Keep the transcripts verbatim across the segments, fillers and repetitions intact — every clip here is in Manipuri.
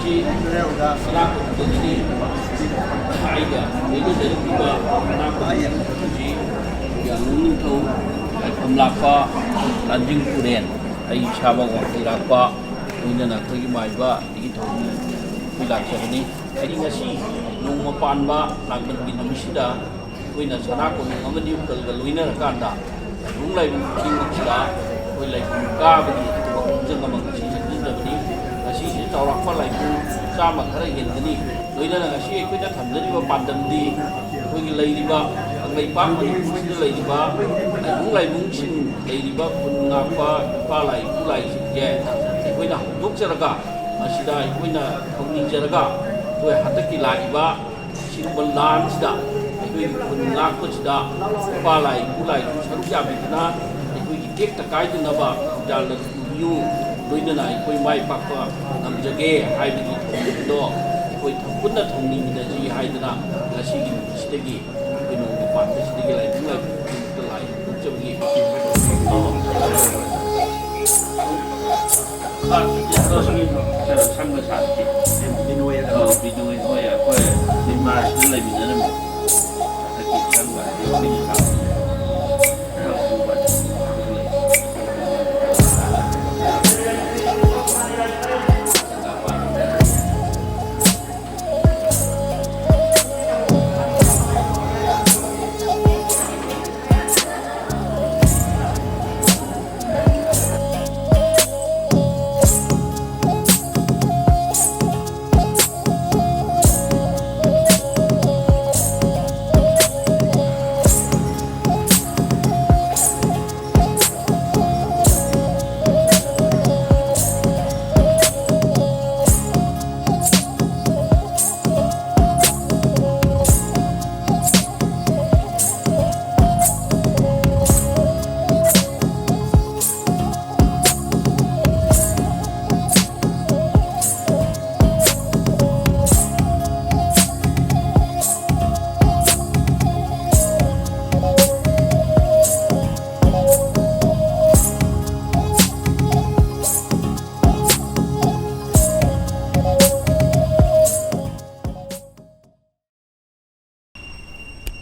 ꯁꯤ ꯁꯅꯥ ꯀꯣꯅꯨꯡꯗꯒꯤꯅꯤ꯫ ꯑꯩꯒ ꯂꯣꯏꯅꯖꯔꯤꯕ ꯁꯅꯥ ꯀꯣꯅꯨꯡꯒꯤ ꯌꯥꯝꯕꯨꯡ ꯅꯤꯡꯊꯧ, ꯂꯥꯏꯐꯝ ꯂꯥꯛꯄ ꯂꯥꯟꯖꯤꯡ ꯇꯨꯔꯦꯟ, ꯑꯩ ꯏꯁꯥꯃꯛ ꯋꯥꯡꯈꯩ ꯂꯥꯛꯄ, ꯂꯣꯏꯅꯅ ꯑꯩꯈꯣꯏꯒꯤ ꯃꯥꯏꯕ ꯑꯗꯒꯤ ꯊꯧꯃꯤ ꯑꯩꯈꯣꯏ ꯂꯥꯛꯆꯕꯅꯤ꯫ ꯑꯩꯗꯤ ꯉꯁꯤ ꯅꯣꯡꯃ ꯄꯥꯟꯕ ꯂꯥꯡꯕꯟꯒꯤ ꯅꯨꯃꯤꯠꯁꯤꯗ ꯑꯩꯈꯣꯏꯅ ꯁꯅꯥ ꯀꯣꯅꯨꯡ ꯑꯃꯗꯤ ꯎꯀꯜꯒ ꯂꯣꯏꯅꯔꯀꯥꯟꯗ ꯂꯥꯏꯕꯨꯡ ꯂꯥꯏꯕꯨꯡ ꯈꯨꯗꯤꯡꯃꯛꯁꯤꯗ ꯑꯩꯈꯣꯏ ꯂꯥꯏꯕꯨꯡ ꯀꯥꯕꯒꯤ ꯊꯕꯛ ꯈꯣꯡꯖꯪ ꯑꯃ ꯉꯁꯤ ꯆꯠꯃꯤꯟꯅꯕꯅꯤ꯫ ꯉꯁꯤꯁꯤ ꯆꯥꯎꯔꯥꯛꯄ ꯂꯥꯏꯕꯨꯡ ꯆꯥꯝꯃ ꯈꯔ ꯍꯦꯟꯒꯅꯤ꯫ ꯂꯣꯏꯅꯅ ꯉꯁꯤ ꯑꯩꯈꯣꯏꯅ ꯊꯝꯖꯔꯤꯕ ꯄꯥꯟꯗꯝꯗꯤ ꯑꯩꯈꯣꯏꯒꯤ ꯂꯩꯔꯤꯕ ꯀꯪꯂꯩꯄꯥꯛ ꯃꯅꯤꯄꯨꯔꯁꯤꯗ ꯂꯩꯔꯤꯕ ꯂꯥꯏꯕꯨꯡ ꯂꯥꯏꯕꯨꯡꯁꯤꯡ, ꯂꯩꯔꯤꯕ ꯈꯨꯟ ꯉꯥꯛꯄ ꯏꯄꯥ ꯂꯥꯏ ꯏꯄꯨ ꯂꯥꯏꯁꯤꯡꯁꯦ ꯑꯩꯈꯣꯏꯅ ꯍꯧꯗꯣꯛꯆꯔꯒ ꯃꯁꯤꯗ ꯑꯩꯈꯣꯏꯅ ꯊꯧꯅꯤꯖꯔꯒ ꯑꯩꯈꯣꯏ ꯍꯟꯗꯛꯀꯤ ꯂꯥꯛꯏꯕ ꯁꯤꯒꯨꯝꯕ ꯂꯥꯟꯁꯤꯗ ꯑꯩꯈꯣꯏꯒꯤ ꯈꯨꯟ ꯉꯥꯛꯄꯁꯤꯗ ꯏꯄꯥ ꯂꯥꯏ ꯏꯄꯨ ꯂꯥꯏꯁꯨ ꯁꯔꯨꯛ ꯌꯥꯕꯤꯗꯨꯅ ꯑꯩꯈꯣꯏꯒꯤ ꯇꯦꯛꯇ ꯀꯥꯏꯗꯅꯕ ꯈꯨꯟꯖꯥ ꯂꯟꯊꯨ ꯂꯣꯏꯅꯅ ꯑꯩꯈꯣꯏ ꯃꯥꯏ ꯄꯥꯛꯄ ꯉꯝꯖꯒꯦ ꯍꯥꯏꯕꯒꯤ ꯊꯧꯔꯝꯗꯣ ꯑꯩꯈꯣꯏ ꯄꯨꯟꯅ ꯊꯧꯅꯤꯃꯤꯟꯅꯁꯤ ꯍꯥꯏꯗꯅ ꯉꯁꯤꯒꯤ ꯅꯨꯃꯤꯠꯁꯤꯗꯒꯤ ꯑꯩꯈꯣꯏ ꯅꯣꯡꯃ ꯄꯥꯟꯕꯁꯤꯗꯒꯤ ꯂꯥꯏꯕꯨꯡ ꯂꯥꯏꯕꯨꯡ ꯈꯨꯗꯤꯡꯃꯛꯇ ꯂꯥꯏ ꯍꯧꯗꯣꯛꯆꯕꯒꯤ ꯁꯪꯒ ꯁꯥꯔꯛꯀꯦ꯫ ꯕꯤꯅꯣꯏ ꯍꯣꯏ, ꯑꯩꯈꯣꯏ ꯃꯥꯁꯤꯗ ꯂꯩꯃꯤꯟꯅꯔꯝꯃꯤ꯫ ꯍꯟꯗꯛꯀꯤ ꯁꯪꯒ ꯑꯁꯤ ꯑꯩꯈꯣꯏꯅ ꯁꯥꯕꯅꯦ꯫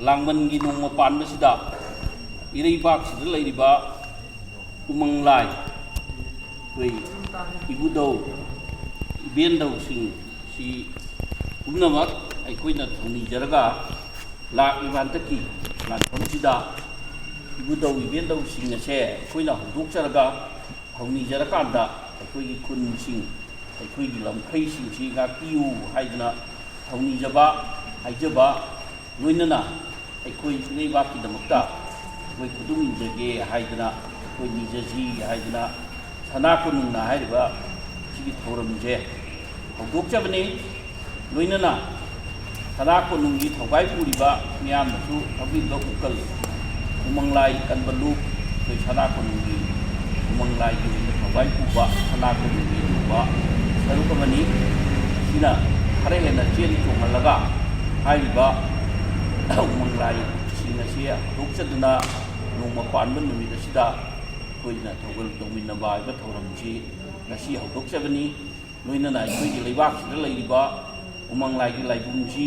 ꯂꯥꯡꯕꯟꯒꯤ ꯅꯣꯡꯃ ꯄꯥꯟꯕꯁꯤꯗ ꯏꯔꯩꯕꯥꯛꯁꯤꯗ ꯂꯩꯔꯤꯕ ꯎꯃꯪ ꯂꯥꯏ, ꯑꯩꯈꯣꯏ ꯏꯕꯨꯙꯧ ꯏꯕꯦꯟꯗꯧꯁꯤꯡ ꯁꯤ ꯄꯨꯝꯅꯃꯛ ꯑꯩꯈꯣꯏꯅ ꯊꯧꯅꯤꯖꯔꯒ ꯂꯥꯛꯂꯤꯕ ꯍꯟꯗꯛꯀꯤ ꯂꯥꯟꯐꯝꯁꯤꯗ ꯏꯕꯨꯙꯧ ꯏꯕꯦꯟꯗꯧꯁꯤꯡ ꯑꯁꯦ ꯑꯩꯈꯣꯏꯅ ꯍꯧꯗꯣꯛꯆꯔꯒ ꯊꯧꯅꯤꯖꯔꯀꯥꯟꯗ ꯑꯩꯈꯣꯏꯒꯤ ꯈꯨꯟꯁꯤꯡ, ꯑꯩꯈꯣꯏꯒꯤ ꯂꯝꯈꯩꯁꯤꯡꯁꯤ ꯉꯥꯛꯄꯤꯌꯨ ꯍꯥꯏꯗꯅ ꯊꯧꯅꯤꯖꯕ, ꯍꯥꯏꯖꯕ, ꯂꯣꯏꯅꯅ ꯑꯩꯈꯣꯏ ꯂꯩꯕꯥꯛꯀꯤꯗꯃꯛꯇ ꯑꯩꯈꯣꯏ ꯈꯨꯗꯨꯝ ꯏꯟꯖꯒꯦ ꯍꯥꯏꯗꯅ, ꯑꯩꯈꯣꯏ ꯅꯤꯖꯁꯤ ꯍꯥꯏꯗꯅ ꯁꯅꯥ ꯀꯣꯅꯨꯡꯅ ꯍꯥꯏꯔꯤꯕ ꯁꯤꯒꯤ ꯊꯧꯔꯝꯁꯦ ꯍꯧꯗꯣꯛꯆꯕꯅꯤ꯫ ꯂꯣꯏꯅꯅ ꯁꯅꯥ ꯀꯣꯅꯨꯡꯒꯤ ꯊꯧꯒꯥꯏ ꯄꯨꯔꯤꯕ ꯃꯤꯌꯥꯝꯅꯁꯨ ꯊꯧꯕꯤꯕ ꯎꯀꯜ ꯎꯃꯪ ꯂꯥꯏ ꯀꯟꯕ ꯂꯨꯞ, ꯑꯩꯈꯣꯏ ꯁꯅꯥ ꯀꯣꯅꯨꯡꯒꯤ ꯎꯃꯪ ꯂꯥꯏꯒꯤ ꯑꯣꯏꯅ ꯊꯧꯒꯥꯏ ꯄꯨꯕ ꯁꯅꯥ ꯀꯣꯅꯨꯡꯒꯤ ꯂꯨꯕ ꯁꯔꯨꯛ ꯑꯃꯅꯤ꯫ ꯁꯤꯅ ꯈꯔ ꯍꯦꯟꯅ ꯆꯦꯟ ꯆꯣꯡꯍꯜꯂꯒ ꯍꯥꯏꯔꯤꯕ ꯎꯃꯪ ꯂꯥꯏꯁꯤꯡ ꯑꯁꯤ ꯍꯧꯗꯣꯛꯆꯗꯨꯅ ꯅꯣꯡꯃ ꯄꯥꯟꯕ ꯅꯨꯃꯤꯠ ꯑꯁꯤꯗ ꯑꯩꯈꯣꯏꯅ ꯊꯧꯒꯜ ꯇꯧꯃꯤꯟꯅꯕ ꯍꯥꯏꯕ ꯊꯧꯔꯝꯁꯤ ꯉꯁꯤ ꯍꯧꯗꯣꯛꯆꯕꯅꯤ꯫ ꯂꯣꯏꯅꯅ ꯑꯩꯈꯣꯏꯒꯤ ꯂꯩꯕꯥꯛꯁꯤꯗ ꯂꯩꯔꯤꯕ ꯎꯃꯪ ꯂꯥꯏꯒꯤ ꯂꯥꯏꯕꯨꯡꯁꯤ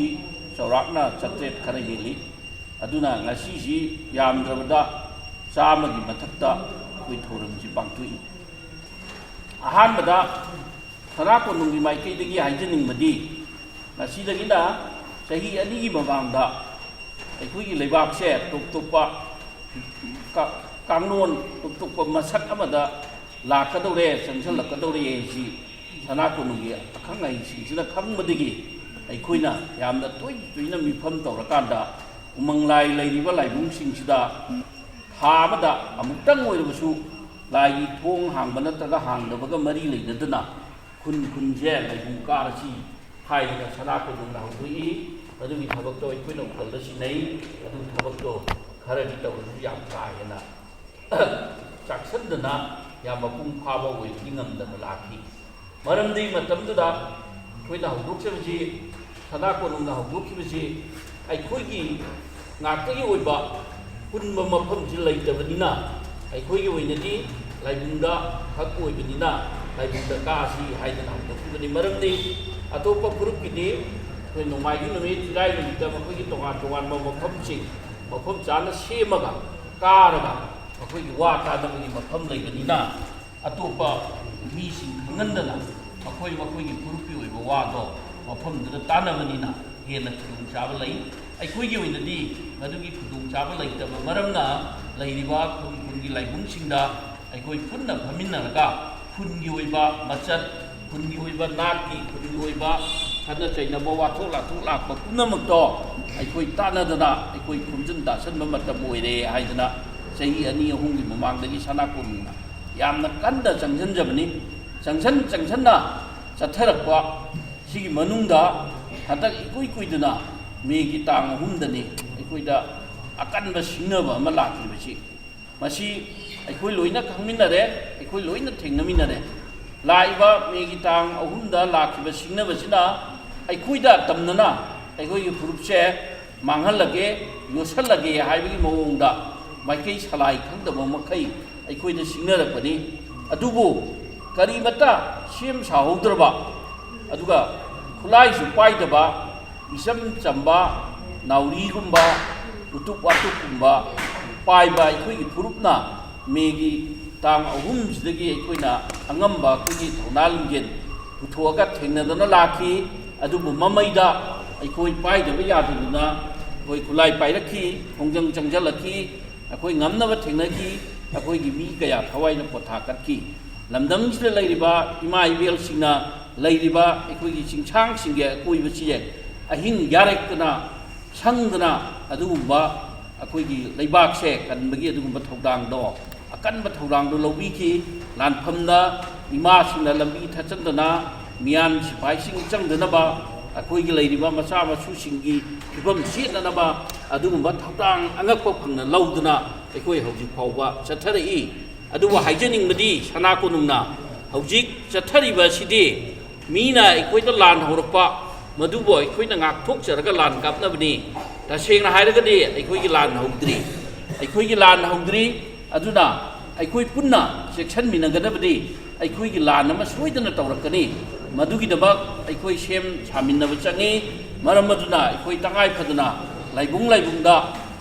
ꯆꯥꯎꯔꯥꯛꯅ ꯆꯥꯇ꯭ꯔꯦꯠ ꯈꯔ ꯍꯦꯜꯂꯤ꯫ ꯑꯗꯨꯅ ꯉꯁꯤꯁꯤ ꯌꯥꯝꯗ꯭ꯔꯕꯗ ꯆꯥꯝꯃꯒꯤ ꯃꯊꯛꯇ ꯑꯩꯈꯣꯏ ꯊꯧꯔꯝꯁꯤ ꯄꯥꯡꯊꯣꯛꯏ꯫ ꯑꯍꯥꯟꯕꯗ ꯁꯅꯥ ꯀꯣꯅꯨꯡꯒꯤ ꯃꯥꯏꯀꯩꯗꯒꯤ ꯍꯥꯏꯖꯅꯤꯡꯕꯗꯤ, ꯉꯁꯤꯗꯒꯤꯅ ꯆꯍꯤ ꯑꯅꯤꯒꯤ ꯃꯃꯥꯡꯗ ꯑꯩꯈꯣꯏꯒꯤ ꯂꯩꯕꯥꯛꯁꯦ ꯇꯣꯞ ꯇꯣꯞꯄ ꯀꯥ-, ꯀꯥꯡꯂꯣꯟ ꯇꯣꯞ ꯇꯣꯞꯄ ꯃꯁꯛ ꯑꯃꯗ ꯂꯥꯛꯀꯗꯧꯔꯦ, ꯆꯪꯁꯤꯜꯂꯛꯀꯗꯧꯔꯦ ꯍꯥꯏꯁꯤ ꯁꯅꯥ ꯀꯣꯅꯨꯡꯒꯤ ꯑꯈꯪ ꯑꯍꯩꯁꯤꯡꯁꯤꯅ ꯈꯪꯕꯗꯒꯤ ꯑꯩꯈꯣꯏꯅ ꯌꯥꯝꯅ ꯇꯣꯏ ꯇꯣꯏꯅ ꯃꯤꯐꯝ ꯇꯧꯔꯀꯥꯟꯗ ꯎꯃꯪ ꯂꯥꯏ ꯂꯩꯔꯤꯕ ꯂꯥꯏꯕꯨꯡꯁꯤꯡꯁꯤꯗ ꯊꯥ ꯑꯃꯗ ꯑꯃꯨꯛꯇꯪ ꯑꯣꯏꯔꯕꯁꯨ ꯂꯥꯏꯒꯤ ꯊꯣꯡ ꯍꯥꯡꯕ ꯅꯠꯇ꯭ꯔꯒ ꯍꯥꯡꯗꯕꯒ ꯃꯔꯤ ꯂꯩꯅꯗꯅ ꯈꯨꯟ ꯈꯨꯟꯁꯦ ꯂꯥꯏꯕꯨꯡ ꯀꯥꯔꯁꯤ ꯍꯥꯏꯗꯅ ꯁꯅꯥ ꯀꯣꯅꯨꯡꯅ ꯍꯧꯗꯣꯛꯏ꯫ ꯑꯗꯨꯒꯤ ꯊꯕꯛꯇꯣ ꯑꯩꯈꯣꯏꯅ ꯎꯀꯜꯗ ꯁꯤꯟꯅꯩ꯫ ꯑꯗꯨ ꯊꯕꯛꯇꯣ ꯈꯔꯗꯤ ꯇꯧꯔꯁꯨ ꯌꯥꯝ ꯀꯥ ꯍꯦꯟꯅ ꯆꯥꯛꯁꯟꯗꯅ ꯌꯥꯝ ꯃꯄꯨꯡ ꯐꯥꯕ ꯑꯣꯏꯕꯗꯤ ꯉꯝꯗꯅ ꯂꯥꯛꯈꯤ꯫ ꯃꯔꯝꯗꯤ ꯃꯇꯝꯗꯨꯗ ꯑꯩꯈꯣꯏꯅ ꯍꯧꯗꯣꯛꯆꯕꯁꯤ, ꯁꯅꯥ ꯀꯣꯅꯨꯡꯅ ꯍꯧꯗꯣꯛꯈꯤꯕꯁꯤ ꯑꯩꯈꯣꯏꯒꯤ ꯉꯥꯛꯇꯒꯤ ꯑꯣꯏꯕ ꯄꯨꯟꯕ ꯃꯐꯝꯁꯤ ꯂꯩꯇꯕꯅꯤꯅ, ꯑꯩꯈꯣꯏꯒꯤ ꯑꯣꯏꯅꯗꯤ ꯂꯥꯏꯕꯨꯡꯗ ꯈꯛ ꯑꯣꯏꯕꯅꯤꯅ ꯂꯥꯏꯕꯨꯡꯗ ꯀꯥꯁꯤ ꯍꯥꯏꯗꯅ ꯍꯧꯗꯣꯛꯈꯤꯕꯅꯤ꯫ ꯃꯔꯝꯗꯤ ꯑꯇꯣꯞꯄ ꯐꯨꯔꯨꯞꯀꯤꯗꯤ ꯑꯩꯈꯣꯏ ꯅꯣꯡꯃꯥꯏꯖꯤꯡ ꯅꯨꯃꯤꯠ, ꯏꯔꯥꯏ ꯅꯨꯃꯤꯠꯇ ꯃꯈꯣꯏꯒꯤ ꯇꯣꯉꯥꯟ ꯇꯣꯉꯥꯟꯕ ꯃꯐꯝꯁꯤꯡ ꯃꯐꯝ ꯆꯥꯅ ꯁꯦꯝꯃꯒ ꯀꯥꯔꯒ ꯃꯈꯣꯏꯒꯤ ꯋꯥ ꯇꯥꯅꯕꯒꯤ ꯃꯐꯝ ꯂꯩꯕꯅꯤꯅ, ꯑꯇꯣꯞꯄ ꯃꯤꯁꯤꯡ ꯈꯪꯍꯟꯗꯅ ꯃꯈꯣꯏ ꯃꯈꯣꯏꯒꯤ ꯐꯨꯔꯨꯞꯀꯤ ꯑꯣꯏꯕ ꯋꯥꯗꯣ ꯃꯐꯝꯗꯨꯗ ꯇꯥꯟꯅꯕꯅꯤꯅ ꯍꯦꯟꯅ ꯈꯨꯗꯣꯡꯆꯥꯕ ꯂꯩ꯫ ꯑꯩꯈꯣꯏꯒꯤ ꯑꯣꯏꯅꯗꯤ ꯃꯗꯨꯒꯤ ꯈꯨꯗꯣꯡꯆꯥꯕ ꯂꯩꯇꯕ ꯃꯔꯝꯅ, ꯂꯩꯔꯤꯕ ꯈꯨꯟ ꯈꯨꯟꯒꯤ ꯂꯥꯏꯕꯨꯡꯁꯤꯡꯗ ꯑꯩꯈꯣꯏ ꯄꯨꯟꯅ ꯐꯝꯃꯤꯟꯅꯔꯒ ꯈꯨꯟꯒꯤ ꯑꯣꯏꯕ ꯃꯆꯠ, ꯈꯨꯟꯒꯤ ꯑꯣꯏꯕ, ꯅꯥꯠꯀꯤ, ꯈꯨꯟꯒꯤ ꯑꯣꯏꯕ ꯈꯠꯅ ꯆꯩꯅꯕ, ꯋꯥꯊꯣꯛ ꯂꯥꯊꯣꯛ ꯂꯥꯛꯄ ꯄꯨꯝꯅꯃꯛꯇꯣ ꯑꯩꯈꯣꯏ ꯇꯥꯟꯅꯗꯅ ꯑꯩꯈꯣꯏ ꯈꯣꯝꯖꯤꯟ ꯇꯥꯁꯟꯕ ꯃꯇꯝ ꯑꯣꯏꯔꯦ ꯍꯥꯏꯗꯅ ꯆꯍꯤ ꯑꯅꯤ ꯑꯍꯨꯝꯒꯤ ꯃꯃꯥꯡꯗꯒꯤ ꯁꯅꯥ ꯀꯣꯅꯨꯡꯅ ꯌꯥꯝꯅ ꯀꯟꯅ ꯆꯪꯁꯤꯟꯖꯕꯅꯤ꯫ ꯆꯪꯁꯟ ꯆꯪꯁꯟꯅ ꯆꯠꯊꯔꯛꯄ ꯁꯤꯒꯤ ꯃꯅꯨꯡꯗ ꯍꯟꯗꯛ ꯏꯀꯨꯏ ꯀꯨꯏꯗꯅ ꯃꯦꯒꯤ ꯇꯥꯡ ꯑꯍꯨꯝꯗꯅꯤ ꯑꯩꯈꯣꯏꯗ ꯑꯀꯟꯕ ꯁꯤꯡꯅꯕ ꯑꯃ ꯂꯥꯛꯈꯤꯕꯁꯤ꯫ ꯃꯁꯤ ꯑꯩꯈꯣꯏ ꯂꯣꯏꯅ ꯈꯪꯃꯤꯟꯅꯔꯦ, ꯑꯩꯈꯣꯏ ꯂꯣꯏꯅ ꯊꯦꯡꯅꯃꯤꯟꯅꯔꯦ꯫ ꯂꯥꯛꯏꯕ ꯃꯦꯒꯤ ꯇꯥꯡ ꯑꯍꯨꯝꯗ ꯂꯥꯛꯈꯤꯕ ꯁꯤꯡꯅꯕꯁꯤꯅ ꯑꯩꯈꯣꯏꯗ ꯇꯝꯅꯅ ꯑꯩꯈꯣꯏꯒꯤ ꯐꯨꯔꯨꯞꯁꯦ ꯃꯥꯡꯍꯜꯂꯒꯦ, ꯌꯣꯠꯁꯜꯂꯒꯦ ꯍꯥꯏꯕꯒꯤ ꯃꯑꯣꯡꯗ ꯃꯥꯏꯀꯩ ꯁꯂꯥꯏ ꯈꯪꯗꯕ ꯃꯈꯩ ꯑꯩꯈꯣꯏꯗ ꯁꯤꯡꯅꯔꯛꯄꯅꯤ꯫ ꯑꯗꯨꯕꯨ ꯀꯔꯤꯃꯠꯇ ꯁꯦꯝ ꯁꯥꯍꯧꯗ꯭ꯔꯕ, ꯑꯗꯨꯒ ꯈꯨꯠꯂꯥꯏꯁꯨ ꯄꯥꯏꯗꯕ, ꯏꯆꯝ ꯆꯝꯕ ꯅꯥꯎꯔꯤꯒꯨꯝꯕ, ꯎꯇꯨꯞ ꯋꯥꯇꯨꯞꯀꯨꯝꯕ ꯄꯥꯏꯕ ꯑꯩꯈꯣꯏꯒꯤ ꯐꯨꯔꯨꯞꯅ ꯃꯦꯒꯤ ꯇꯥꯡ ꯑꯍꯨꯝꯁꯤꯗꯒꯤ ꯑꯩꯈꯣꯏꯅ ꯑꯉꯝꯕ ꯑꯩꯈꯣꯏꯒꯤ ꯊꯧꯅꯥ ꯂꯤꯡꯖꯦꯜ ꯄꯨꯊꯣꯛꯑꯒ ꯊꯦꯡꯅꯗꯅ ꯂꯥꯛꯈꯤ꯫ ꯑꯗꯨꯕꯨ ꯃꯃꯩꯗ ꯑꯩꯈꯣꯏ ꯄꯥꯏꯗꯕ ꯌꯥꯗꯗꯅ ꯑꯩꯈꯣꯏ ꯈꯨꯠꯂꯥꯏ ꯄꯥꯏꯔꯛꯈꯤ, ꯈꯣꯡꯖꯪ ꯆꯪꯁꯤꯜꯂꯛꯈꯤ, ꯑꯩꯈꯣꯏ ꯉꯝꯅꯕ ꯊꯦꯡꯅꯈꯤ꯫ ꯑꯩꯈꯣꯏꯒꯤ ꯃꯤ ꯀꯌꯥ ꯊꯋꯥꯏꯅ ꯄꯣꯊꯥ ꯀꯠꯈꯤ꯫ ꯂꯝꯗꯝꯁꯤꯗ ꯂꯩꯔꯤꯕ ꯏꯃꯥ ꯏꯕꯦꯜꯁꯤꯡꯅ ꯂꯩꯔꯤꯕ ꯑꯩꯈꯣꯏꯒꯤ ꯆꯤꯡꯁꯥꯡꯁꯤꯡꯒꯤ ꯑꯀꯣꯏꯕꯁꯤꯗ ꯑꯍꯤꯡ ꯌꯥꯔꯦꯛꯇꯅ, ꯁꯪꯗꯅ, ꯑꯗꯨꯒꯨꯝꯕ ꯑꯩꯈꯣꯏꯒꯤ ꯂꯩꯕꯥꯛꯁꯦ ꯀꯟꯕꯒꯤ ꯑꯗꯨꯒꯨꯝꯕ ꯊꯧꯗꯥꯡꯗꯣ, ꯑꯀꯟꯕ ꯊꯧꯗꯥꯡꯗꯣ ꯂꯧꯕꯤꯈꯤ꯫ ꯂꯥꯟꯐꯝꯗ ꯏꯃꯥꯁꯤꯡꯅ ꯂꯝꯕꯤ ꯊꯠꯆꯟꯗꯅ, ꯃꯤꯌꯥꯟ ꯁꯤꯐꯥꯏꯁꯤꯡ ꯆꯪꯗꯅꯕ, ꯑꯩꯈꯣꯏꯒꯤ ꯂꯩꯔꯤꯕ ꯃꯆꯥ ꯃꯁꯨꯁꯤꯡꯒꯤ ꯐꯤꯕꯝ ꯆꯦꯠꯅꯅꯕ ꯑꯗꯨꯒꯨꯝꯕ ꯊꯧꯗꯥꯡ ꯑꯉꯛꯄ ꯐꯪꯅ ꯂꯧꯗꯨꯅ ꯑꯩꯈꯣꯏ ꯍꯧꯖꯤꯛ ꯐꯥꯎꯕ ꯆꯠꯊꯔꯛꯏ꯫ ꯑꯗꯨꯕꯨ ꯍꯥꯏꯖꯅꯤꯡꯕꯗꯤ, ꯁꯅꯥ ꯀꯣꯅꯨꯡꯅ ꯍꯧꯖꯤꯛ ꯆꯠꯊꯔꯤꯕ ꯑꯁꯤꯗꯤ ꯃꯤꯅ ꯑꯩꯈꯣꯏꯗ ꯂꯥꯟ ꯍꯧꯔꯛꯄ, ꯃꯗꯨꯕꯨ ꯑꯩꯈꯣꯏꯅ ꯉꯥꯛꯊꯣꯛꯆꯔꯒ ꯂꯥꯟ ꯀꯥꯞꯅꯕꯅꯤ꯫ ꯇꯁꯦꯡꯅ ꯍꯥꯏꯔꯒꯗꯤ ꯑꯩꯈꯣꯏꯒꯤ ꯂꯥꯟ ꯍꯧꯗ꯭ꯔꯤ꯫ ꯑꯩꯈꯣꯏꯒꯤ ꯂꯥꯟ ꯍꯧꯗ꯭ꯔꯤ꯫ ꯑꯗꯨꯅ ꯑꯩꯈꯣꯏ ꯄꯨꯟꯅ ꯆꯦꯛꯁꯤꯟꯃꯤꯟꯅꯒꯗꯕꯗꯤ, ꯑꯩꯈꯣꯏꯒꯤ ꯂꯥꯟ ꯑꯃ ꯁꯣꯏꯗꯅ ꯇꯧꯔꯛꯀꯅꯤ꯫ ꯃꯗꯨꯒꯤꯗꯃꯛ ꯑꯩꯈꯣꯏ ꯁꯦꯝ ꯁꯥꯃꯤꯟꯅꯕ ꯆꯪꯉꯤ꯫ ꯃꯔꯝ ꯑꯗꯨꯅ ꯑꯩꯈꯣꯏ ꯇꯉꯥꯏ ꯐꯗꯅ ꯂꯥꯏꯕꯨꯡ ꯂꯥꯏꯕꯨꯡꯗ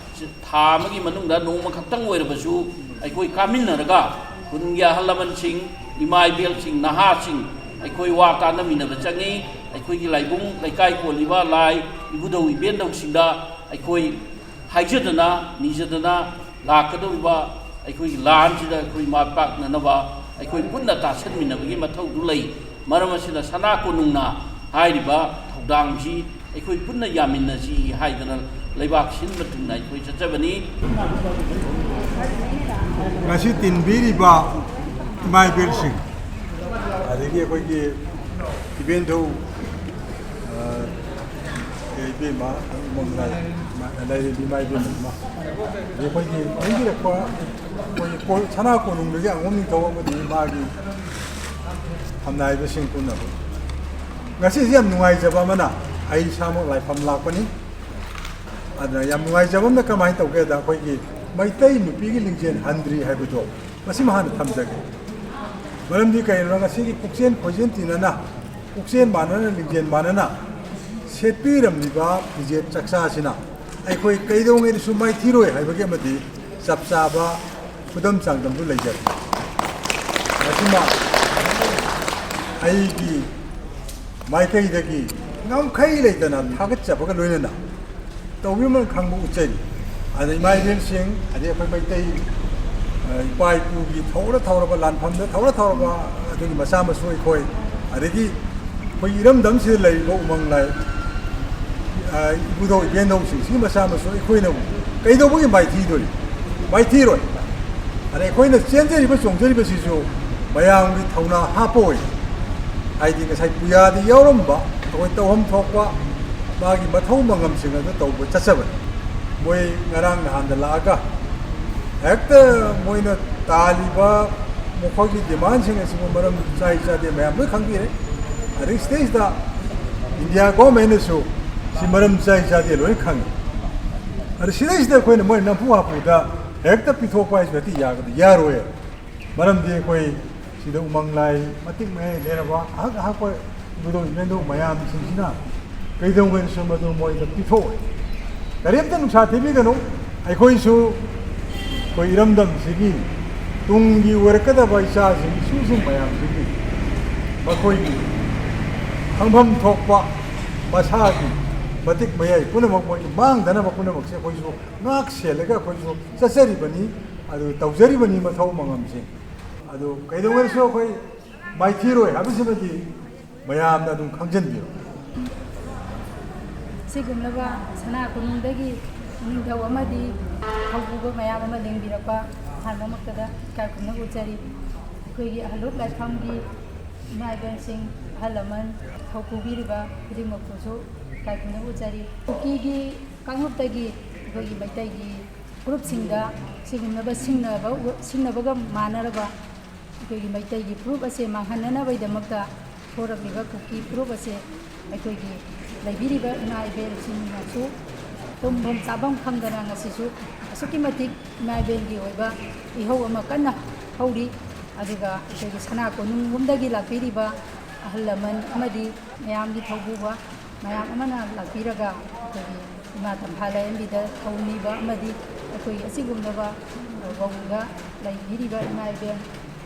ꯊꯥ ꯑꯃꯒꯤ ꯃꯅꯨꯡꯗ ꯅꯣꯡꯃ ꯈꯛꯇꯪ ꯑꯣꯏꯔꯕꯁꯨ ꯑꯩꯈꯣꯏ ꯀꯥꯃꯤꯟꯅꯔꯒ ꯈꯨꯟꯒꯤ ꯑꯍꯜ ꯂꯃꯟꯁꯤꯡ, ꯏꯃꯥ ꯏꯕꯦꯜꯁꯤꯡ, ꯅꯍꯥꯁꯤꯡ ꯑꯩꯈꯣꯏ ꯋꯥ ꯇꯥꯟꯅꯃꯤꯟꯅꯕ ꯆꯪꯉꯤ꯫ ꯑꯩꯈꯣꯏꯒꯤ ꯂꯥꯏꯕꯨꯡ ꯂꯩꯀꯥꯏ ꯀꯣꯜꯂꯤꯕ ꯂꯥꯏ ꯏꯕꯨꯙꯧ ꯏꯕꯦꯟꯗꯧꯁꯤꯡꯗ ꯑꯩꯈꯣꯏ ꯍꯥꯏꯖꯗꯅ ꯅꯤꯖꯗꯅ ꯂꯥꯛꯀꯗꯧꯔꯤꯕ ꯑꯩꯈꯣꯏꯒꯤ ꯂꯥꯟꯁꯤꯗ ꯑꯩꯈꯣꯏ ꯃꯥꯏ ꯄꯥꯛꯅꯅꯕ ꯑꯩꯈꯣꯏ ꯄꯨꯟꯅ ꯇꯥꯁꯟꯃꯤꯟꯅꯕꯒꯤ ꯃꯊꯧꯗꯨ ꯂꯩ꯫ ꯃꯔꯝ ꯑꯁꯤꯅ ꯁꯅꯥ ꯀꯣꯅꯨꯡꯅ ꯍꯥꯏꯔꯤꯕ ꯊꯧꯗꯥꯡꯁꯤ ꯑꯩꯈꯣꯏ ꯄꯨꯟꯅ ꯌꯥꯃꯤꯟꯅꯁꯤ ꯍꯥꯏꯗꯅ ꯂꯩꯕꯥꯛ ꯁꯤꯟꯕ ꯊꯨꯡꯅ ꯑꯩꯈꯣꯏ ꯆꯠꯆꯕꯅꯤ꯫ ꯉꯁꯤ ꯇꯤꯟꯕꯤꯔꯤꯕ ꯏꯃꯥ ꯏꯕꯦꯜꯁꯤꯡ, ꯑꯗꯒꯤ ꯑꯩꯈꯣꯏꯒꯤ ꯏꯕꯦꯟꯗꯧ, ꯑ, ꯏꯕꯦꯝꯃ, ꯂꯩꯔꯤꯕ ꯏꯃꯥ ꯏꯕꯦꯟ ꯑꯃ, ꯑꯗꯒꯤ ꯑꯩꯈꯣꯏꯒꯤ ꯂꯦꯡꯕꯤꯔꯛꯄ ꯑꯩꯈꯣꯏꯒꯤ ꯀꯣ-, ꯁꯅꯥ ꯀꯣꯅꯨꯡꯗꯒꯤ ꯑꯉꯣꯝ ꯅꯤꯡꯊꯧ ꯑꯃꯗꯤ ꯃꯥꯒꯤ ꯐꯝꯅꯥꯏꯕꯁꯤꯡ ꯄꯨꯝꯅꯃꯛ꯫ ꯉꯁꯤꯁꯤ ꯌꯥꯝ ꯅꯨꯡꯉꯥꯏꯖꯕ ꯑꯃꯅ, ꯑꯩ ꯏꯁꯥꯃꯛ ꯂꯥꯏꯐꯝ ꯂꯥꯛꯄꯅꯤ꯫ ꯑꯗꯨꯅ ꯌꯥꯝ ꯅꯨꯡꯉꯥꯏꯖꯕ ꯑꯃꯅ ꯀꯃꯥꯏꯅ ꯇꯧꯒꯦꯗ, ꯑꯩꯈꯣꯏꯒꯤ ꯃꯩꯇꯩ ꯅꯨꯄꯤꯒꯤ ꯂꯤꯡꯖꯦꯜ ꯍꯟꯗ꯭ꯔꯤ ꯍꯥꯏꯕꯗꯣ ꯃꯁꯤꯃ ꯍꯥꯟꯅ ꯊꯝꯖꯒꯦ꯫ ꯃꯔꯝꯗꯤ ꯀꯩꯒꯤꯅꯣꯗ ꯉꯁꯤꯒꯤ ꯄꯨꯛꯆꯦꯟ ꯈꯣꯏꯖꯦꯟ ꯇꯤꯟꯅꯅ, ꯄꯨꯛꯆꯦꯟ ꯃꯥꯟꯅꯅ, ꯂꯤꯡꯖꯦꯜ ꯃꯥꯟꯅꯅ ꯁꯦꯠꯄꯤꯔꯝꯂꯤꯕ ꯐꯤꯖꯦꯠ ꯆꯥꯛꯆꯥꯁꯤꯅ ꯑꯩꯈꯣꯏ ꯀꯩꯗꯧꯉꯩꯗꯁꯨ ꯃꯥꯏꯊꯤꯔꯣꯏ ꯍꯥꯏꯕꯒꯤ ꯑꯃꯗꯤ ꯆꯞ ꯆꯥꯕ ꯈꯨꯗꯝ ꯆꯥꯡꯗꯝꯗꯨ ꯂꯩꯖꯔꯤ꯫ ꯃꯁꯤꯃ ꯑꯩꯒꯤ ꯃꯥꯏꯀꯩꯗꯒꯤ ꯉꯝꯈꯩ ꯂꯩꯇꯅ ꯊꯥꯒꯠꯆꯕꯒ ꯂꯣꯏꯅꯅ ꯇꯧꯕꯤꯃꯜ ꯈꯪꯕ ꯎꯠꯆꯔꯤ꯫ ꯑꯗ ꯏꯃꯥ ꯏꯕꯦꯜꯁꯤꯡ, ꯑꯗꯩ ꯑꯩꯈꯣꯏ ꯃꯩꯇꯩ, ꯑ, ꯏꯄꯥ ꯏꯄꯨꯒꯤ ꯊꯧꯔ ꯊꯧꯔꯕ ꯂꯥꯟꯐꯝꯗ ꯊꯧꯔ ꯊꯧꯔꯕ ꯑꯗꯨꯒꯤ ꯃꯆꯥ ꯃꯁꯨ ꯑꯩꯈꯣꯏ, ꯑꯗꯒꯤ ꯑꯩꯈꯣꯏ ꯏꯔꯝꯗꯝꯁꯤꯗ ꯂꯩꯔꯤꯕ ꯎꯃꯪ ꯂꯥꯏ, ꯑ, ꯏꯕꯨꯙꯧ ꯏꯕꯦꯟꯙꯧꯁꯤꯡꯁꯤꯒꯤ ꯃꯆꯥ ꯃꯁꯨ ꯑꯩꯈꯣꯏꯅ ꯀꯩꯗꯧꯕꯒꯤ ꯃꯥꯏꯊꯤꯗꯣꯔꯤ? ꯃꯥꯏꯊꯤꯔꯣꯏ꯫ ꯑꯗ ꯑꯩꯈꯣꯏꯅ ꯆꯦꯟꯖꯔꯤꯕ ꯆꯣꯡꯖꯔꯤꯕꯁꯤꯁꯨ ꯃꯌꯥꯝꯒꯤ ꯊꯧꯅꯥ ꯍꯥꯞꯄ ꯑꯣꯏ꯫ ꯍꯥꯏꯗꯤ ꯉꯁꯥꯏ ꯄꯨꯌꯥꯗ ꯌꯥꯎꯔꯝꯕ ꯑꯩꯈꯣꯏ ꯇꯧꯐꯝ ꯊꯣꯛꯄ ꯃꯥꯒꯤ ꯃꯊꯧ ꯃꯉꯝꯁꯤꯡ ꯑꯗꯨ ꯇꯧꯕ ꯆꯠꯆꯕꯅꯤ꯫ ꯃꯣꯏ ꯉꯔꯥꯡ ꯅꯍꯥꯟꯗ ꯂꯥꯛꯑꯒ ꯍꯦꯛꯇ ꯃꯣꯏꯅ ꯇꯥꯜꯂꯤꯕ ꯃꯈꯣꯏꯒꯤ ꯗꯤꯃꯥꯟꯁꯤꯡ ꯑꯁꯤꯕꯨ ꯃꯔꯝ ꯆꯥꯏ ꯆꯥꯗꯦ ꯃꯌꯥꯝ ꯂꯣꯏ ꯈꯪꯕꯤꯔꯦ꯫ ꯑꯗꯒꯤ ꯁꯤꯗꯩꯁꯤꯗ ꯏꯟꯗꯤꯌꯥ ꯒꯣꯔꯃꯦꯟꯅꯁꯨ ꯁꯤ ꯃꯔꯝ ꯆꯥꯏ ꯆꯥꯗꯦ ꯂꯣꯏ ꯈꯪꯉꯤ꯫ ꯑꯗ ꯁꯤꯗꯩꯁꯤꯗ ꯑꯩꯈꯣꯏꯅ ꯃꯣꯏ ꯅꯝꯐꯨ ꯍꯥꯐꯨꯗ ꯍꯦꯛꯇ ꯄꯤꯊꯣꯛꯄ ꯍꯥꯏꯁꯤ ꯍꯦꯛꯇ ꯌꯥꯒꯗ-, ꯌꯥꯔꯣꯏ꯫ ꯃꯔꯝꯗꯤ ꯑꯩꯈꯣꯏ ꯁꯤꯗ ꯎꯃꯪ ꯂꯥꯏ ꯃꯇꯤꯛ ꯃꯌꯥꯏ ꯂꯩꯔꯕ ꯑꯍꯛ ꯑꯍꯛꯄ ꯏꯕꯨꯙꯧ ꯏꯕꯦꯟꯗꯧ ꯃꯌꯥꯝꯁꯤꯡꯁꯤꯅ ꯀꯩꯗꯧꯉꯩꯗꯁꯨ ꯃꯗꯨ ꯃꯣꯏꯗ ꯄꯤꯊꯣꯛꯑꯣꯏ꯫ ꯀꯔꯤꯝꯇ ꯅꯨꯡꯁꯥ ꯊꯤꯕꯤꯒꯅꯨ꯫ ꯑꯩꯈꯣꯏꯁꯨ ꯑꯩꯈꯣꯏ ꯏꯔꯝꯗꯝꯁꯤꯒꯤ ꯇꯨꯡꯒꯤ ꯑꯣꯏꯔꯛꯀꯗꯕ ꯏꯆꯥꯁꯤꯡ, ꯏꯁꯨꯁꯤꯡ ꯃꯌꯥꯝꯁꯤꯒꯤ ꯃꯈꯣꯏꯒꯤ ꯈꯪꯐꯝ ꯊꯣꯛꯄ ꯃꯁꯥꯒꯤ ꯃꯇꯤꯛ ꯃꯌꯥꯏ ꯄꯨꯝꯅꯃꯛ, ꯃꯣꯏꯒꯤ ꯃꯥꯡꯗꯅꯕ ꯄꯨꯝꯅꯃꯛꯁꯦ ꯑꯩꯈꯣꯏꯁꯨ ꯉꯥꯛ ꯁꯦꯜꯂꯒ ꯑꯩꯈꯣꯏꯁꯨ ꯆꯠꯆꯔꯤꯕꯅꯤ, ꯑꯗꯨ ꯇꯧꯖꯔꯤꯕꯅꯤ ꯃꯊꯧ ꯃꯉꯝꯁꯦ꯫ ꯑꯗꯨ ꯀꯩꯗꯧꯉꯩꯗꯁꯨ ꯑꯩꯈꯣꯏ ꯃꯥꯏꯊꯤꯔꯣꯏ ꯍꯥꯏꯕꯁꯤꯃꯗꯤ ꯃꯌꯥꯝꯅ ꯑꯗꯨꯝ ꯈꯪꯖꯤꯟꯕꯤꯔꯣ꯫ ꯁꯤꯒꯨꯝꯂꯕ ꯁꯅꯥ ꯀꯣꯅꯨꯡꯗꯒꯤ ꯅꯤꯡꯊꯧ ꯑꯃꯗꯤ ꯊꯧꯄꯨꯕ ꯃꯌꯥꯝ ꯑꯃ ꯂꯦꯡꯕꯤꯔꯛꯄ ꯑꯍꯥꯟꯕꯃꯛꯇꯗ ꯏꯀꯥꯏ ꯈꯨꯝꯅꯕ ꯎꯠꯆꯔꯤ꯫ ꯑꯩꯈꯣꯏꯒꯤ ꯑꯍꯜꯂꯨꯞ ꯂꯥꯏꯐꯝꯒꯤ ꯏꯃꯥ ꯏꯕꯦꯟꯁꯤꯡ, ꯑꯍꯜ ꯂꯃꯟ, ꯊꯧꯄꯨꯕꯤꯔꯤꯕ ꯈꯨꯗꯤꯡꯃꯛꯄꯨꯁꯨ ꯏꯀꯥꯏ ꯈꯨꯝꯅꯕ ꯎꯠꯆꯔꯤ꯫ ꯀꯨꯀꯤꯒꯤ ꯀꯥꯡꯂꯨꯞꯇꯒꯤ ꯑꯩꯈꯣꯏꯒꯤ ꯃꯩꯇꯩꯒꯤ ꯐꯨꯔꯨꯞꯁꯤꯡꯗ ꯁꯤꯒꯨꯝꯂꯕ ꯁꯤꯡꯅꯕ, ꯁꯤꯡꯅꯕꯒ ꯃꯥꯟꯅꯔꯕ ꯑꯩꯈꯣꯏꯒꯤ ꯃꯩꯇꯩꯒꯤ ꯐꯨꯔꯨꯞ ꯑꯁꯦ ꯃꯥꯡꯍꯟꯅꯅꯕꯒꯤꯗꯃꯛꯇ ꯊꯣꯔꯛꯂꯤꯕ ꯀꯨꯀꯤ ꯐꯨꯔꯨꯞ ꯑꯁꯦ ꯑꯩꯈꯣꯏꯒꯤ ꯂꯩꯕꯤꯔꯤꯕ ꯏꯃꯥ ꯏꯕꯦꯟꯁꯤꯡꯅꯁꯨ ꯇꯨꯝꯐꯝ ꯆꯥꯐꯝ ꯈꯪꯗꯅ ꯉꯁꯤꯁꯨ ꯑꯁꯨꯛꯀꯤ ꯃꯇꯤꯛ ꯏꯃꯥ ꯏꯕꯦꯟꯒꯤ ꯑꯣꯏꯕ ꯏꯍꯧ ꯑꯃ ꯀꯟꯅ ꯍꯧꯔꯤ꯫ ꯑꯗꯨꯒ ꯑꯩꯈꯣꯏꯒꯤ ꯁꯅꯥ ꯀꯣꯅꯨꯡꯂꯣꯝꯗꯒꯤ ꯂꯥꯛꯄꯤꯔꯤꯕ ꯑꯍꯜ ꯂꯃꯟ ꯑꯃꯗꯤ ꯃꯌꯥꯝꯒꯤ ꯊꯧꯄꯨꯕ ꯃꯌꯥꯝ ꯑꯃꯅ ꯂꯥꯛꯄꯤꯔꯒ ꯑꯩꯈꯣꯏꯒꯤ ꯏꯃꯥ ꯇꯝꯐꯥ ꯂꯥꯏꯔꯦꯝꯕꯤꯗ ꯊꯧꯅꯤꯕ ꯑꯃꯗꯤ ꯑꯩꯈꯣꯏꯒꯤ ꯑꯁꯤꯒꯨꯝꯂꯕ ꯋꯥꯡꯗ ꯂꯩꯕꯤꯔꯤꯕ ꯏꯃꯥ ꯏꯕꯦꯟ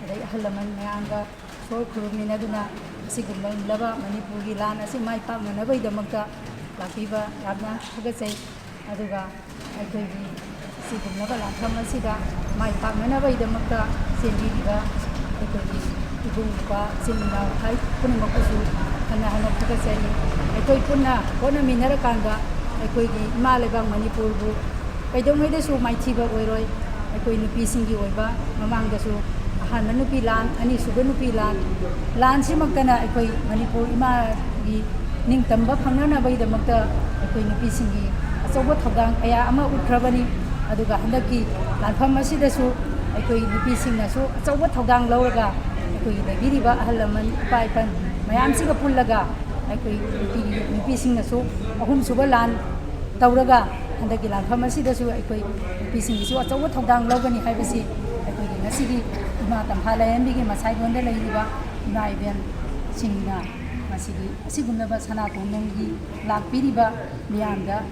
ꯑꯗꯩ ꯑꯍꯜ ꯂꯃꯟ ꯃꯌꯥꯝꯒ ꯏꯁꯣꯔ ꯈꯨꯔꯨꯝꯃꯤꯟꯅꯗꯨꯅ ꯑꯁꯤꯒꯨꯝꯂꯕ ꯃꯅꯤꯄꯨꯔꯒꯤ ꯂꯥꯟ ꯑꯁꯤ ꯃꯥꯏ ꯄꯥꯛꯅꯅꯕꯒꯤꯗꯃꯛꯇ ꯂꯥꯛꯄꯤꯕ ꯌꯥꯝꯅ ꯊꯥꯒꯠꯆꯩ꯫ ꯑꯗꯨꯒ ꯑꯩꯈꯣꯏꯒꯤ ꯁꯤꯒꯨꯝꯂꯕ ꯂꯥꯟꯐꯝ ꯑꯁꯤꯗ ꯃꯥꯏ ꯄꯥꯛꯅꯅꯕꯒꯤꯗꯃꯛꯇ ꯆꯦꯟꯕꯤꯔꯤꯕ ꯑꯩꯈꯣꯏꯒꯤ ꯏꯕꯨꯡ ꯏꯄ꯭ꯋꯥ ꯏꯆꯤꯟ ꯏꯅꯥꯎ ꯍꯥꯏ ꯄꯨꯝꯅꯃꯛꯄꯨꯁꯨ ꯍꯟꯅ ꯍꯟꯅ ꯊꯥꯒꯠꯆꯔꯤ꯫ ꯑꯩꯈꯣꯏ ꯄꯨꯟꯅ ꯍꯣꯠꯅꯃꯤꯟꯅꯔꯀꯥꯟꯗ ꯑꯩꯈꯣꯏꯒꯤ ꯏꯃꯥ ꯂꯩꯕꯥꯛ ꯃꯅꯤꯄꯨꯔꯕꯨ ꯀꯩꯗꯧꯉꯩꯗꯁꯨ ꯃꯥꯏꯊꯤꯕ ꯑꯣꯏꯔꯣꯏ꯫ ꯑꯩꯈꯣꯏ ꯅꯨꯄꯤꯁꯤꯡꯒꯤ ꯑꯣꯏꯕ ꯃꯃꯥꯡꯗꯁꯨ ꯑꯍꯥꯟꯕ ꯅꯨꯄꯤ ꯂꯥꯟ, ꯑꯅꯤꯁꯨꯕ ꯅꯨꯄꯤ ꯂꯥꯟ, ꯂꯥꯟꯁꯤꯃꯛꯇꯅ ꯑꯩꯈꯣꯏ ꯃꯅꯤꯄꯨꯔ ꯏꯃꯥꯒꯤ ꯅꯤꯡꯇꯝꯕ ꯐꯪꯅꯅꯕꯒꯤꯗꯃꯛꯇ ꯑꯩꯈꯣꯏ ꯅꯨꯄꯤꯁꯤꯡꯒꯤ ꯑꯆꯧꯕ ꯊꯧꯗꯥꯡ ꯀꯌꯥ ꯑꯃ ꯎꯠꯈ꯭ꯔꯕꯅꯤ꯫ ꯑꯗꯨꯒ ꯍꯟꯗꯛꯀꯤ ꯂꯥꯟꯐꯝ ꯑꯁꯤꯗꯁꯨ ꯑꯩꯈꯣꯏ ꯅꯨꯄꯤꯁꯤꯡꯅꯁꯨ ꯑꯆꯧꯕ ꯊꯧꯗꯥꯡ ꯂꯧꯔꯒ ꯑꯩꯈꯣꯏꯒꯤ ꯂꯩꯕꯤꯔꯤꯕ ꯑꯍꯜ ꯂꯃꯟ, ꯏꯄꯥ ꯏꯄꯟ ꯃꯌꯥꯝꯁꯤꯒ ꯄꯨꯜꯂꯒ ꯑꯩꯈꯣꯏ ꯅꯨꯄꯤ, ꯅꯨꯄꯤꯁꯤꯡꯅꯁꯨ ꯑꯍꯨꯝꯁꯨꯕ ꯂꯥꯟ ꯇꯧꯔꯒ ꯍꯟꯗꯛꯀꯤ ꯂꯥꯟꯐꯝ ꯑꯁꯤꯗꯁꯨ ꯑꯩꯈꯣꯏ ꯅꯨꯄꯤꯁꯤꯡꯒꯤꯁꯨ ꯑꯆꯧꯕ ꯊꯧꯗꯥꯡ ꯂꯧꯒꯅꯤ ꯍꯥꯏꯕꯁꯤ ꯑꯩꯈꯣꯏꯒꯤ ꯉꯁꯤꯒꯤ ꯏꯃꯥ ꯇꯝꯐꯥ ꯂꯥꯏꯔꯦꯝꯕꯤꯒꯤ ꯃꯁꯥꯏꯒꯣꯟꯗ ꯂꯩꯔꯤꯕ ꯏꯃꯥ ꯏꯕꯦꯟꯁꯤꯡꯅ ꯉꯁꯤꯒꯤ ꯑꯁꯤꯒꯨꯝꯂꯕ ꯁꯅꯥ ꯀꯣꯅꯨꯡꯒꯤ ꯂꯥꯛꯄꯤꯔꯤꯕ ꯃꯤꯌꯥꯝꯗ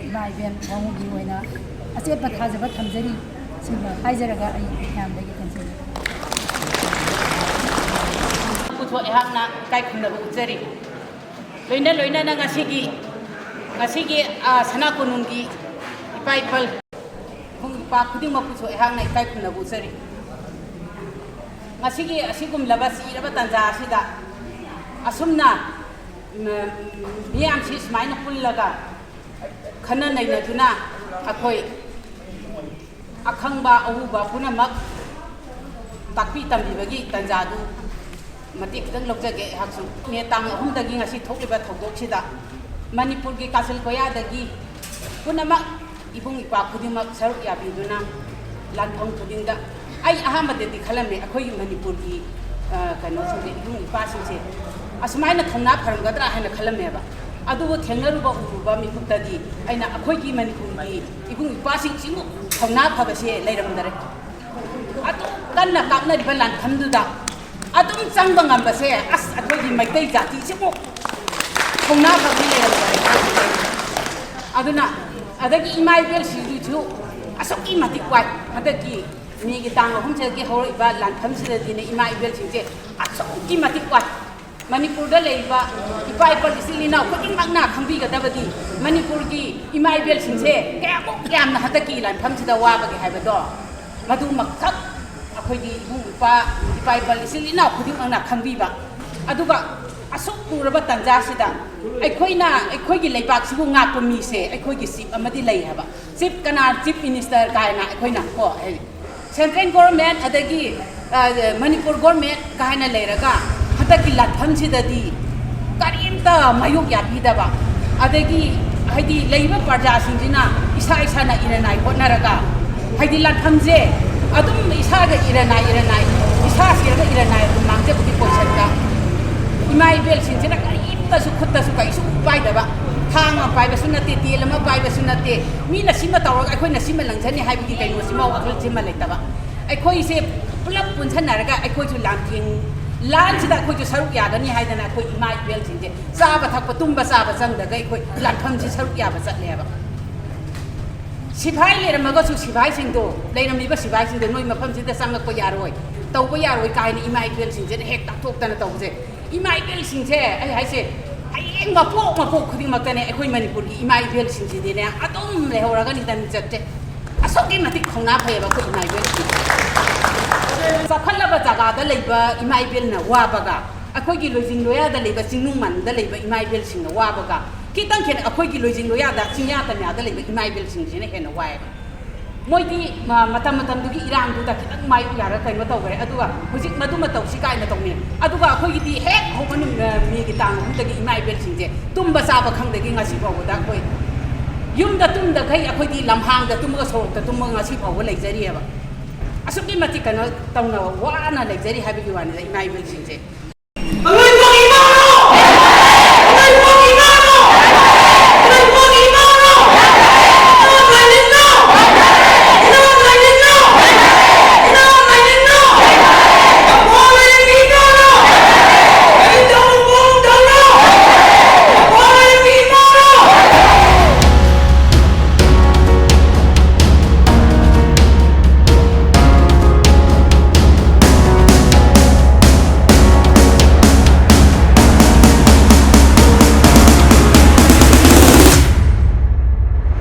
ꯏꯃꯥ ꯏꯕꯦꯟ ꯋꯥꯉꯨꯒꯤ ꯑꯣꯏꯅ ꯑꯆꯦꯠꯄ ꯊꯥꯖꯕ ꯊꯝꯖꯔꯤ꯫ ꯁꯤꯃ ꯍꯥꯏꯖꯔꯒ ꯑꯩ ꯃꯌꯥꯝꯗꯒꯤ ꯇꯦꯟꯖꯔꯤ꯫ ꯄꯨꯊꯣꯛ ꯑꯩꯍꯥꯛꯅ ꯏꯀꯥꯏ ꯈꯨꯝꯅꯕ ꯎꯠꯆꯔꯤ꯫ ꯂꯣꯏꯅ ꯂꯣꯏꯅꯅ ꯉꯁꯤꯒꯤ, ꯉꯁꯤꯒꯤ, ꯑ, ꯁꯅꯥ ꯀꯣꯅꯨꯡꯒꯤ ꯏꯄꯥ ꯏꯄꯜ, ꯏꯕꯨꯡ ꯏꯄꯥ ꯈꯨꯗꯤꯡꯃꯛꯄꯨꯁꯨ ꯑꯩꯍꯥꯛꯅ ꯏꯀꯥꯏ ꯈꯨꯝꯅꯕ ꯎꯠꯆꯔꯤ꯫ ꯉꯁꯤꯒꯤ ꯑꯁꯤꯒꯨꯝꯂꯕ ꯆꯤꯔꯕ ꯇꯥꯟꯖꯥ ꯑꯁꯤꯗ ꯑꯁꯨꯝꯅ, ꯎꯝ, ꯃꯤꯌꯥꯝꯁꯤ ꯁꯨꯃꯥꯏꯅ ꯄꯨꯜꯂꯒ ꯈꯟꯅ ꯅꯩꯅꯗꯨꯅ ꯑꯩꯈꯣꯏ ꯑꯈꯪꯕ ꯑꯎꯕ ꯄꯨꯝꯅꯃꯛ ꯇꯥꯛꯄꯤ ꯇꯝꯕꯤꯕꯒꯤ ꯇꯥꯟꯖꯥꯗꯨ ꯃꯇꯦꯛ ꯈꯤꯇꯪ ꯂꯧꯖꯒꯦ ꯑꯩꯍꯥꯛꯁꯨ꯫ ꯃꯦ ꯇꯥꯡ ꯑꯍꯨꯝꯗꯒꯤ ꯉꯁꯤ ꯊꯣꯛꯂꯤꯕ ꯊꯧꯗꯣꯛꯁꯤꯗ ꯃꯅꯤꯄꯨꯔꯒꯤ ꯀꯥꯆꯤꯜ ꯀꯣꯌꯥꯗꯒꯤ ꯄꯨꯝꯅꯃꯛ ꯏꯕꯨꯡ ꯏꯄ꯭ꯋꯥ ꯈꯨꯗꯤꯡꯃꯛ ꯁꯔꯨꯛ ꯌꯥꯕꯤꯗꯨꯅ ꯂꯥꯟꯐꯝ ꯈꯨꯗꯤꯡꯗ ꯑꯩ ꯑꯍꯥꯟꯕꯗꯗꯤ ꯈꯜꯂꯝꯃꯦ, ꯑꯩꯈꯣꯏꯒꯤ ꯃꯅꯤꯄꯨꯔꯒꯤ, ꯑ, ꯀꯩꯅꯣꯁꯤꯡꯁꯦ, ꯏꯕꯨꯡ ꯏꯄ꯭ꯋꯥꯁꯤꯡꯁꯦ ꯑꯁꯨꯃꯥꯏꯅ ꯊꯧꯅꯥ ꯐꯔꯝꯒꯗ꯭ꯔꯥ ꯍꯥꯏꯅ ꯈꯜꯂꯝꯃꯦꯕ꯫ ꯑꯗꯨꯕꯨ ꯊꯦꯡꯅꯔꯨꯕ ꯎꯔꯨꯕ ꯃꯤꯀꯨꯞꯇꯗꯤ ꯑꯩꯅ ꯑꯩꯈꯣꯏꯒꯤ ꯃꯅꯤꯄꯨꯔꯒꯤ ꯏꯕꯨꯡ ꯏꯄ꯭ꯋꯥꯁꯤꯡꯁꯤꯃꯨꯛ ꯊꯧꯅꯥ ꯐꯕꯁꯦ ꯂꯩꯔꯝꯗꯔꯦ꯫ ꯑꯗꯨꯛ ꯀꯟꯅ ꯀꯥꯞꯅꯔꯤꯕ ꯂꯥꯟꯐꯝꯗꯨꯗ ꯑꯗꯨꯝ ꯆꯪꯕ ꯉꯝꯕꯁꯦ, ꯑꯁ, ꯑꯩꯈꯣꯏꯒꯤ ꯃꯩꯇꯩ ꯖꯥꯇꯤꯁꯤꯃꯨꯛ ꯊꯧꯅꯥ ꯐꯕꯗꯤ ꯂꯩꯔꯝꯗꯔꯦ꯫ ꯑꯗꯨꯅ ꯑꯗꯒꯤ ꯏꯃꯥ ꯏꯕꯦꯜꯁꯤꯡꯗꯨꯁꯨ ꯑꯁꯨꯛꯀꯤ ꯃꯇꯤꯛ ꯋꯥꯏ꯫ ꯍꯟꯗꯛꯀꯤ ꯃꯦꯒꯤ ꯇꯥꯡ ꯑꯍꯨꯝꯁꯤꯗꯒꯤ ꯍꯧꯔꯛꯏꯕ ꯂꯥꯟꯐꯝꯁꯤꯗꯗꯤꯅꯦ, ꯏꯃꯥ ꯏꯕꯦꯜꯁꯤꯡꯁꯦ ꯑꯁꯨꯛꯀꯤ ꯃꯇꯤꯛ ꯋꯥꯏ꯫ ꯃꯅꯤꯄꯨꯔꯗ ꯂꯩꯔꯤꯕ ꯏꯄꯥ ꯏꯄꯜ ꯏꯆꯤꯜ ꯏꯅꯥꯎ ꯈꯨꯗꯤꯡꯃꯛꯅ ꯈꯪꯕꯤꯒꯗꯕꯗꯤ ꯃꯅꯤꯄꯨꯔꯒꯤ ꯏꯃꯥ ꯏꯕꯦꯜꯁꯤꯡꯁꯦ ꯀꯌꯥꯃꯨꯛ ꯌꯥꯝꯅ ꯍꯟꯗꯛꯀꯤ ꯂꯥꯟꯐꯝꯁꯤꯗ ꯋꯥꯕꯒꯦ ꯍꯥꯏꯕꯗꯣ, ꯃꯗꯨꯃꯈꯛ ꯑꯩꯈꯣꯏꯒꯤ ꯏꯕꯨꯡ ꯏꯄ꯭ꯋꯥ, ꯏꯄꯥ ꯏꯄꯜ ꯏꯆꯤꯜ ꯏꯅꯥꯎ ꯈꯨꯗꯤꯡꯃꯛꯅ ꯈꯪꯕꯤꯕ꯫ ꯑꯗꯨꯒ ꯑꯁꯨꯛ ꯂꯨꯔꯕ ꯇꯥꯟꯖꯥꯁꯤꯗ ꯑꯩꯈꯣꯏꯅ, ꯑꯩꯈꯣꯏꯒꯤ ꯂꯩꯕꯥꯛꯁꯤꯕꯨ ꯉꯥꯛꯄ ꯃꯤꯁꯦ ꯑꯩꯈꯣꯏꯒꯤ ꯆꯤꯐ ꯑꯃꯗꯤ ꯂꯩ ꯍꯥꯏꯕ꯫ ꯆꯤꯐ ꯀꯅꯥ? ꯆꯤꯐ ꯃꯤꯅꯤꯁꯇꯔ ꯀꯥꯏꯅ ꯑꯩꯈꯣꯏꯅ ꯀꯣ, ꯍꯥꯏ, ꯁꯦꯟꯇ꯭ꯔꯦꯜ ꯒꯣꯔꯃꯦꯟ ꯑꯗꯒꯤ, ꯑ, ꯃꯅꯤꯄꯨꯔ ꯒꯣꯔꯃꯦꯟ ꯀꯥꯏꯅ ꯂꯩꯔꯒ ꯍꯟꯗꯛꯀꯤ ꯂꯥꯟꯐꯝꯁꯤꯗꯗꯤ ꯀꯔꯤꯝꯇ ꯃꯥꯌꯣꯛ ꯌꯥꯕꯤꯗꯕ, ꯑꯗꯒꯤ ꯍꯥꯏꯗꯤ ꯂꯩꯔꯤꯕ ꯄ꯭ꯔꯖꯥꯁꯤꯡꯁꯤꯅ ꯏꯁꯥ ꯏꯁꯥꯅ ꯏꯔꯟꯅꯥꯏ ꯍꯣꯠꯅꯔꯒ, ꯍꯥꯏꯗꯤ ꯂꯥꯟꯐꯝꯁꯦ ꯑꯗꯨꯝ ꯏꯁꯥꯒ ꯏꯔꯟꯅꯥꯏ, ꯏꯔꯟꯅꯥꯏ, ꯏꯁꯥ ꯁꯤꯔꯒ ꯏꯔꯟꯅꯥꯏ ꯑꯗꯨꯝ ꯃꯥꯡꯖꯕꯒꯤ ꯄꯣꯠꯁꯛꯇ ꯏꯃꯥ ꯏꯕꯦꯜꯁꯤꯡꯁꯤꯅ ꯀꯔꯤꯝꯇꯁꯨ ꯈꯨꯠꯇꯁꯨ ꯀꯔꯤꯁꯨ ꯄꯥꯏꯗꯕ, ꯊꯥꯡ ꯑꯃ ꯄꯥꯏꯕꯁꯨ ꯅꯠꯇꯦ, ꯇꯦꯟ ꯑꯃ ꯄꯥꯏꯕꯁꯨ ꯅꯠꯇꯦ, ꯃꯤꯅ ꯁꯤꯃ ꯇꯧꯔꯒ ꯑꯩꯈꯣꯏꯅ ꯁꯤꯃ ꯂꯪꯖꯅꯤ ꯍꯥꯏꯕꯒꯤ ꯀꯩꯅꯣꯁꯤꯃ, ꯋꯥꯈꯜꯁꯤꯃ ꯂꯩꯇꯕ꯫ ꯑꯩꯈꯣꯏꯁꯦ ꯄꯨꯂꯞ ꯄꯨꯟꯁꯟꯅꯔꯒ ꯑꯩꯈꯣꯏꯁꯨ ꯂꯥꯟꯊꯦꯡ ꯂꯥꯟꯁꯤꯗ ꯑꯩꯈꯣꯏꯁꯨ ꯁꯔꯨꯛ ꯌꯥꯒꯅꯤ ꯍꯥꯏꯗꯅ ꯑꯩꯈꯣꯏ ꯏꯃꯥ ꯏꯕꯦꯜꯁꯤꯡꯁꯦ ꯆꯥꯕ ꯊꯛꯄ, ꯇꯨꯝꯕ ꯆꯥꯕ ꯆꯪꯗꯒ ꯑꯩꯈꯣꯏ ꯂꯥꯟꯐꯝꯁꯤ ꯁꯔꯨꯛ ꯌꯥꯕ ꯆꯠꯂꯦꯕ꯫ ꯁꯤꯐꯥꯏ ꯂꯩꯔꯝꯃꯒꯁꯨ ꯁꯤꯐꯥꯏꯁꯤꯡꯗꯣ, ꯂꯩꯔꯝꯃꯤꯕ ꯁꯤꯐꯥꯏꯁꯤꯡꯗꯣ ꯅꯣꯏ ꯃꯐꯝꯁꯤꯗ ꯆꯪꯉꯛꯄ ꯌꯥꯔꯣꯏ, ꯇꯧꯕ ꯌꯥꯔꯣꯏ ꯀꯥꯏꯅ ꯏꯃꯥ ꯏꯕꯦꯜꯁꯤꯡꯁꯤꯅ ꯍꯦꯛ ꯇꯥꯛꯊꯣꯛꯇꯅ ꯇꯧꯕꯁꯦ꯫ ꯏꯃꯥ ꯏꯕꯦꯜꯁꯤꯡꯁꯦ ꯑꯩ ꯍꯥꯏꯁꯦ ꯍꯌꯦꯡ ꯃꯄꯣꯛ ꯃꯄꯣꯛ ꯈꯨꯗꯤꯡꯃꯛꯇꯅꯦ ꯑꯩꯈꯣꯏ ꯃꯅꯤꯄꯨꯔꯒꯤ ꯏꯃꯥ ꯏꯕꯦꯜꯁꯤꯡꯁꯤꯗꯤꯅꯦ ꯑꯗꯨꯝ ꯂꯩꯍꯧꯔꯒꯅꯤꯗ ꯃꯤꯡꯆꯠꯁꯦ꯫ ꯑꯁꯨꯛꯀꯤ ꯃꯇꯤꯛ ꯊꯧꯅꯥ ꯐꯩꯌꯦꯕ ꯑꯩꯈꯣꯏ ꯏꯃꯥ ꯏꯕꯦꯜꯁꯤꯡꯁꯦ꯫ ꯆꯥꯎꯈꯠꯂꯕ ꯖꯒꯥꯗ ꯂꯩꯕ ꯏꯃꯥ ꯏꯕꯦꯜꯅ ꯋꯥꯕꯒ ꯑꯩꯈꯣꯏꯒꯤ ꯂꯣꯏꯖꯤꯡ ꯂꯣꯌꯥꯗ ꯂꯩꯕ ꯆꯤꯡꯅꯨꯡ ꯃꯥꯟꯗ ꯂꯩꯕ ꯏꯃꯥ ꯏꯕꯦꯜꯁꯤꯡꯅ ꯋꯥꯕꯒ ꯈꯤꯇꯪ ꯈꯦꯠꯅꯩ꯫ ꯑꯩꯈꯣꯏꯒꯤ ꯂꯣꯏꯖꯤꯡ ꯂꯣꯌꯥꯗ ꯆꯤꯡꯌꯥ ꯇꯝꯌꯥꯗ ꯂꯩꯕ ꯏꯃꯥ ꯏꯕꯦꯜꯁꯤꯡꯁꯤꯅ ꯍꯦꯟꯅ ꯋꯥꯏꯑꯦꯕ꯫ ꯃꯣꯏꯗꯤ ꯃ-, ꯃꯇꯝ ꯃꯇꯝꯗꯨꯒꯤ ꯏꯔꯥꯡꯗꯨꯗ ꯈꯤꯇꯪ ꯃꯥꯏ ꯌꯥꯔ ꯀꯩꯅꯣ ꯇꯧꯈ꯭ꯔꯦ, ꯑꯗꯨꯒ ꯍꯧꯖꯤꯛ ꯃꯗꯨꯃ ꯇꯧꯁꯤ ꯀꯥꯏꯅ ꯇꯧꯅꯩ꯫ ꯑꯗꯨꯒ ꯑꯩꯈꯣꯏꯒꯤꯗꯤ ꯍꯦꯛ ꯍꯧꯕ ꯅꯨꯃꯤ-, ꯃꯦꯒꯤ ꯇꯥꯡ ꯑꯍꯨꯝꯗꯒꯤ ꯏꯃꯥ ꯏꯕꯦꯜꯁꯤꯡꯁꯦ ꯇꯨꯝꯕ ꯆꯥꯕ ꯈꯪꯗꯒꯤ ꯉꯁꯤ ꯐꯥꯎꯕꯗ ꯑꯩꯈꯣꯏ ꯌꯨꯝꯗ ꯇꯨꯝꯗꯈꯩ ꯑꯩꯈꯣꯏꯗꯤ ꯂꯝꯍꯥꯡꯗ ꯇꯨꯝꯃꯒ ꯁꯣꯔꯣꯛꯇ ꯇꯨꯝꯃꯒ ꯉꯁꯤ ꯐꯥꯎꯕ ꯂꯩꯖꯔꯤꯑꯕ꯫ ꯑꯁꯨꯛꯀꯤ ꯃꯇꯤꯛ ꯀꯩꯅꯣ ꯇꯧꯅ ꯋꯥꯅ ꯂꯩꯖꯔꯤ ꯍꯥꯏꯕꯒꯤ ꯋꯥꯅꯤꯗ ꯏꯃꯥ ꯏꯕꯦꯜꯁꯤꯡꯁꯦ꯫